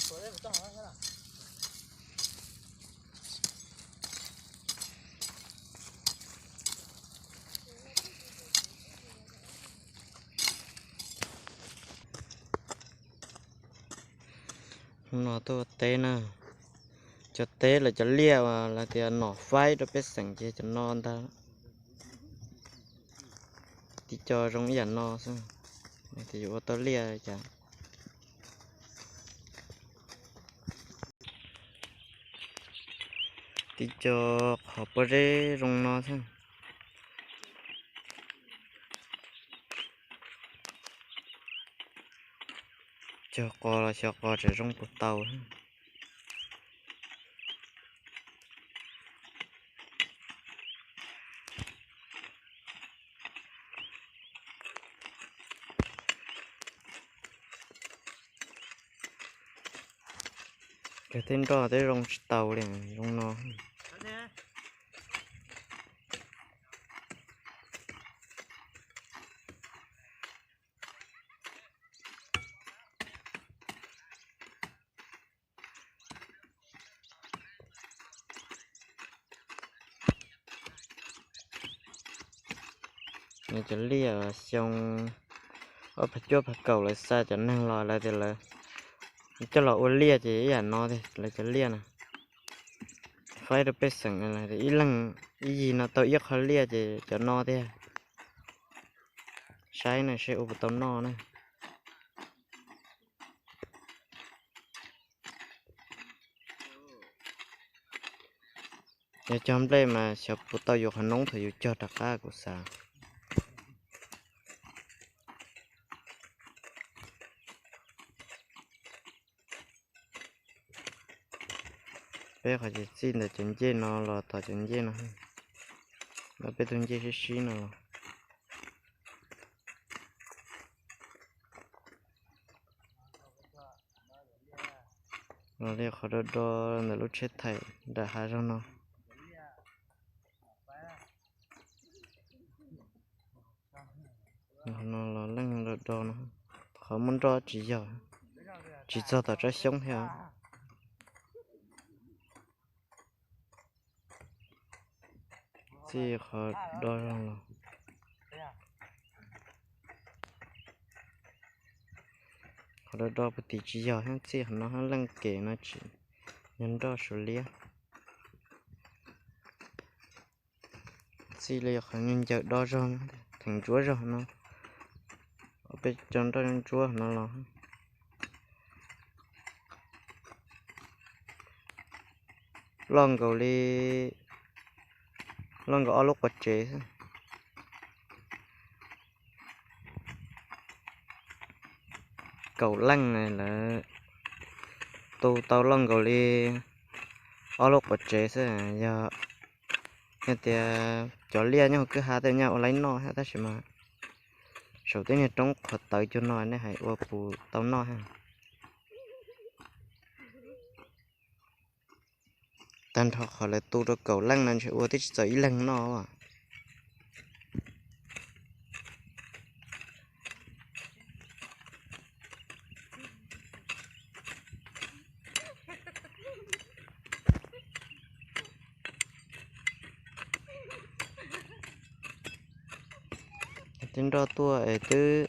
Hnub no tuaj ua teb na, cov teb los cov liaj uas lawv tias nom faib rau pej xeem ces cov no ntag. Tib co zoo ib yam no xwb, tias yuav ua tau liaj cas. Tib co qhov pob zeb zoo no xwb. Cog qos los xyov qos tseem zoo puas tau. Cog tej nroj tej zoo tsis tau li zoo no. Cov liaj xyoo ob phav cuaj phav kaum lawv xa cov neeg los lawv tias lawv coj los ua liaj ces ib yam no tiag lawv cov liaj na. Faib rau pej xeem ib leeg ib yig no tau ib qho liaj ces cov no tiag. Saib na seb ua puas tau noj na. Yog cog nplej mas xyov puas tau yus qhov noob thaum yus cog rov qab kuv xav. Peb qhov ces txij ntawm cov ncej no los tom cov ncej no, peb tug ncej sib sib no los. Los li qhov do do ntawm lub tsheb thaim nram hav zoov no. No los leej do do no, qhov muaj nroj tsis yog, tsis txog tom tsob xyoob thiab. Txij qhov do zog los, qhov do do puag tim tsis yog thiab, txij qhov no leej kem no tsis yog nroj suav liab. Txij li qhov ncaws do zog, theem ntsuav zog no, peb cov nroj ntsuab no los loj nkaus li, loj nkaus ob lub quav tsev xwb. Kaum leej lawv tu tau loj nkaus li ob lub quav tsev xwb. Yog, yog tias cov liaj nyob hauv kwj ha tej nyaj ua laib noj thiab, tab sis mas saum tej niag roob qhuav tawv cuag no nej hais ua puas tau noj thiab. Tag nrho qhov lawv tu rau kaum leej no ntshe ua twb tsis txaus ib leeg noj. Tej nroj tuaj es twb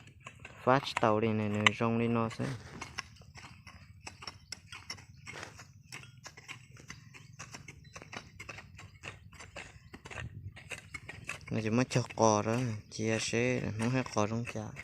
fab tsis taus li ne, nws zoo li no xwb. No ces muab cog qos rau, cia seb hnub hais qos zoo cas.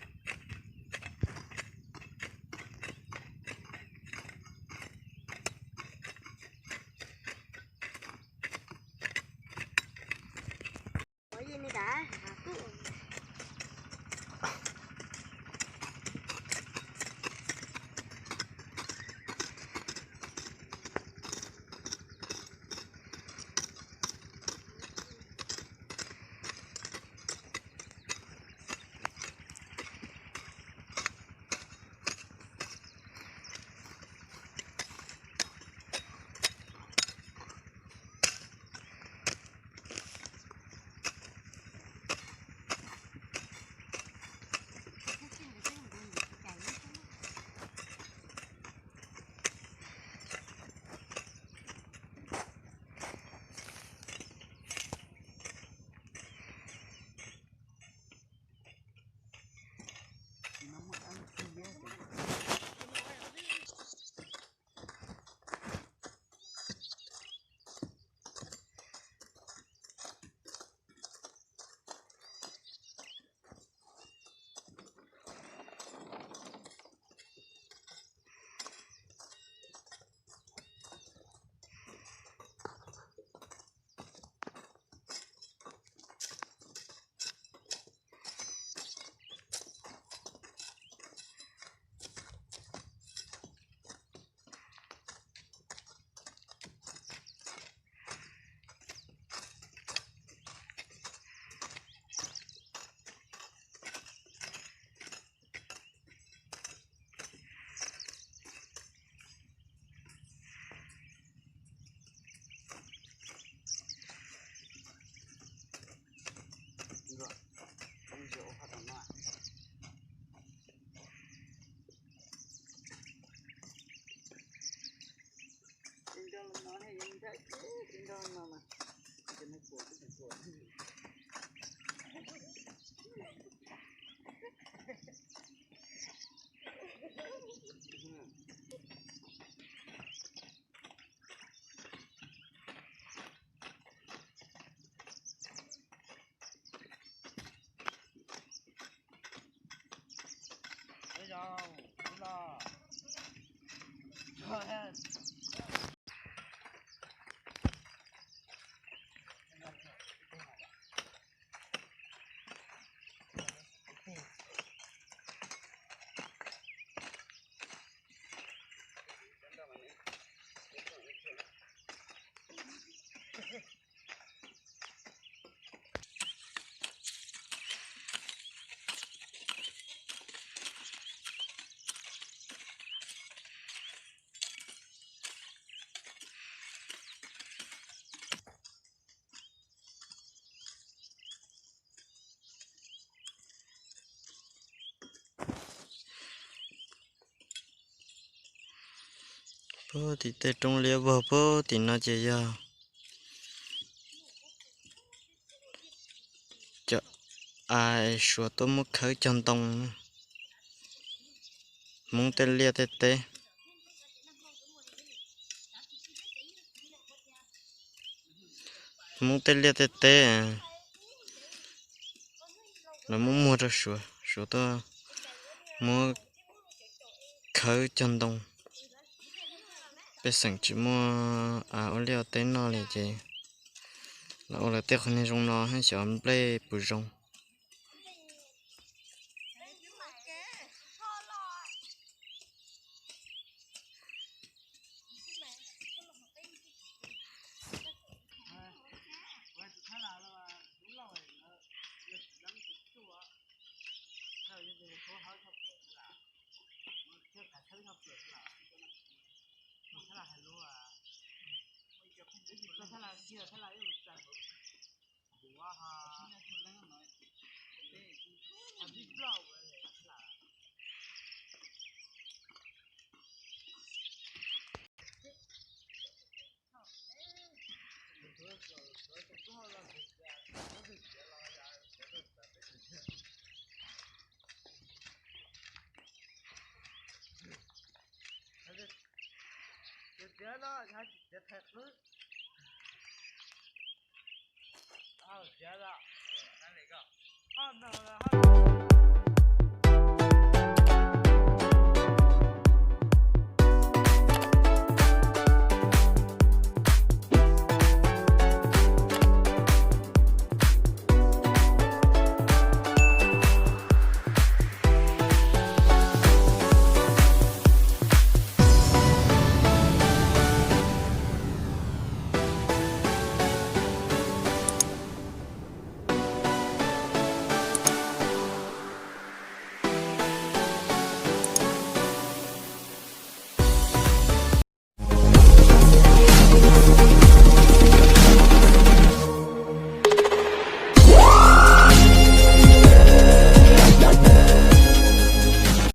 Puag tim tej roob liab vog puag tim no ces yog cov, a, Suav tuaj muab khawb cog ntoo, Hmoob tej liaj tej teb. Hmoob tej liaj tej teb los muab muag rau Suav, Suav tuaj muab khawb cog ntoo. Pej xeem tsis muaj, a, ua liaj ua teb noj li ces los ua lawv tej qhov niag zoo no xyov nplej puas zoo.